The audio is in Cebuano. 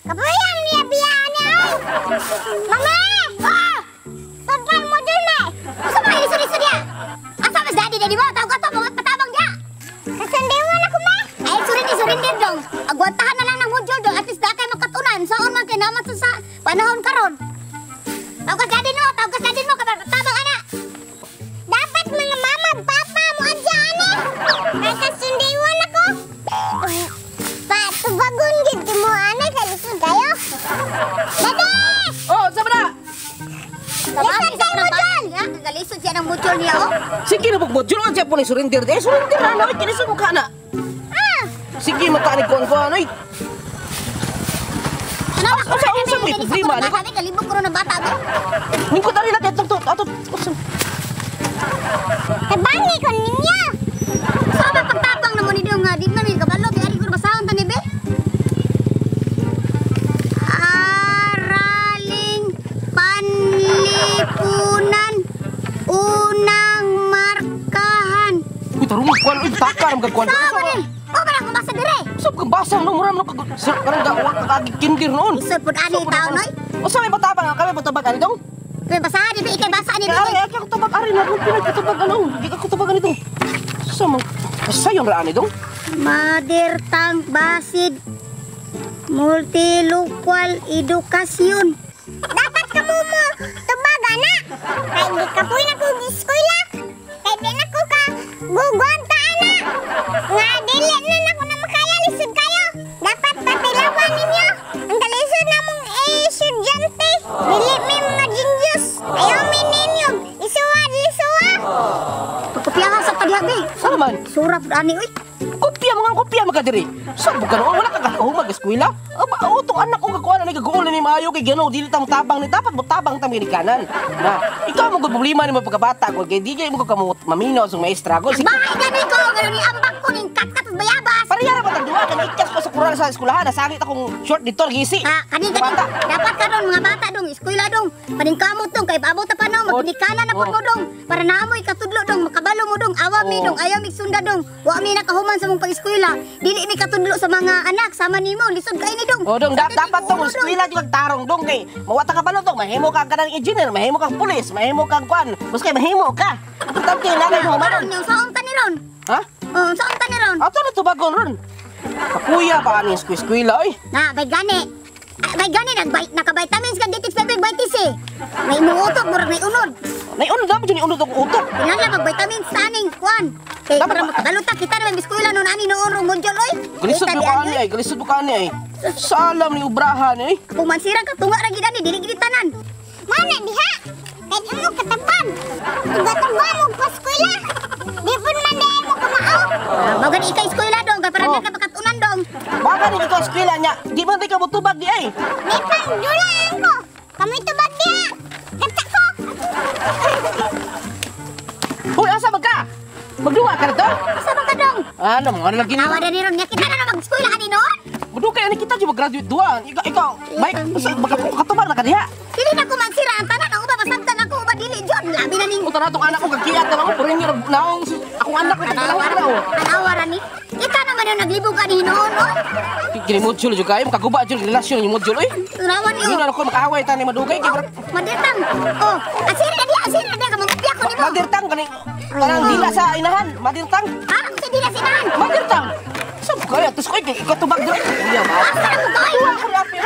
Kapuyam niya biya niya oy. Mama! Ah! Tagkan mo dun eh. Usa ba lisod-lisod niya? Asa mas daddy daddy mo? Tawag ato mga patabang niya. Kasandiwan ako ma. Ay, surindi surindi dong. Agwantahan na lang ng module dong. At least da kay makatunan. Saon man kay naman sa panahon karon. Tawag ka daddy mo, tawag ka daddy mo kay patabang ana. Dapat mga mama, papa mo adya ani. Kay kasundiwan ako. Patubagon gid mo ani kay lisod kayo. Dada! Oh, sa ba na? Lisod kay module. Galisod siya ng module niya oh. Sige na bugmod. Yun ang siya po ni surrender. Eh, surrender na. Ay, kinisod mo ka na. Ah! Sige, matanig ko ang kuhan. Ay, Ano ba? Unsa may problema ni? Kami kalibog ko ng bata ko. Ningko tari lang itong to. Ato, unsa? Tabangi ko ninyo. Sa ba pagtabang na mo ni dong nga di man mi kabalo kay ari ko basahon ta ni be. Araling Panlipunan unang markahan. Uy, tarong mo kuhan. Uy, taka ram kagkuhan. Sa ba ni? O ba na basa dire? Sa kang basa no mura mo kag sir karang ga wa kag kinder noon. Isod pud ani taon noy. Unsa may batabang kami batubag ani dong? Kay basahan ni be ikay basa ni be. Kaya ari ako tubag ari na kung pinagkatubag ano. Di ako tubag ani dong. Sa mo sayon ra ani dong. Mother tongue basid multilingual edukasyon. Dapat kamo mo tubag ana. Kay di kapoy na ko eskwela. Kay di na ko ka gugwanta ana. Nga dili na nako na makaya lisod kayo. Dapat patilawan ninyo. Ang kalisod na mong estudyante. Dili may mga genius. Ayaw mi ninyo. Isuwa lisuwa. Pagkopyahan sa pagdiha be. Sa man? Surap ani oy. Kopya mga kopya makadiri. Sa bukan wala ka kahumag eskwela. Aba utong anak ko kakuan ani kaguol ni maayo kay gano dili ta tabang ni dapat mo tabang ta kanan. Na ikaw mo gud problema nimo pagkabata ko kay di kay mo ka maminaw sa maestra ko. Sige. Bahay gani ko gano ni ambak ko ning katkat ug bayabas. Pareha ra ba tag duha kay ikas ko sa kural sa eskwelahan nasakit akong short dito gisi. Ah, kani gani. Dapat karon mga bata dong eskwela dong. Paningkamot dong kay paabot ta pa no magginikanan na pud mo dong. Para naamoy katudlo dong makabalo mo dong awa mi dong ayaw mi sunda dong. Wa mi nakahuman sa mong pag-eskwela. Dili mi katudlo sa mga anak sama nimo lisod kay ni dong. O dong, Sakit dapat ni dong ulo, dong. eskwela jud kag tarong dong kay mawata ka balo dong, mahimo ka kanang engineer, mahimo kang pulis, mahimo kang kuan, basta kay mahimo ka. Importante na mo Karon man. yung saon ta ni ron. Ha? Oh, saon ta ni ron. Ato na tubagon ron. Kapuya pa ani eskwela oy. Na, bay gani. Ah, bay gani naka-vitamins ka dito sa big vitamins eh. May imuutok murag may unod. Nay unod dapat jud ni unod og utok. Kinahanglan mag-vitamins sa aning kuan. Kay Dapat para ba- makabalo ta kita na may eskwela noon ani noon rong module oy. Galisod Kita mo di ka ani, ani ay, galisod mo ka ani ay. Salam ni obrahan ay. Kung mansirang ka tunga ra gid ani dili gid tanan. Mana diha. Kay imo katapag. Tuga-tuga mo paskwela. Di pud man dai mo kamao. Ah, mao gani ikay eskwela dong kay para Oh. di ka makatunan dong. Baka ni ikaw eskwela niya, di man di ka motubag di ay. May pangdulaan ko. Kami tubag diha. Kata ko. Hoy, asa man ka? Magduwa ka na to? Asa man ka dong? Ano mo, ano lagi ni? Tawa na ni ron nya kita na mag-eskwela ani noon. Mudukay ani kita jud mag-graduate duha. Ikaw, Mike, makatubag na ka diha. Dili na ko magsira ang tanan ang uba masabtan ako uba dili jud. Labi na ning Uta na tong anak ko kagkiat na mo, pero hindi naong akong anak ko Tanawa tanaw na oh. Tanawa ra ni. Kita naman yung naglibog ani hinuon oy. Kini module jud kayo makaguba jud relasyon yung module oy. Tanawa ni Yun oh. na ako makaaway tani madugay kay Madirtang. Oh, asira na diha, asira na diha ka mangupya ko nimo. madirtang kani kanang dila sa inahan, madirtang. Ah, ang sa dila sinahan. Madirtang. Sab kaya tus koy kay katubag diri. Iya ma. Asa na mo kay? Ako ni api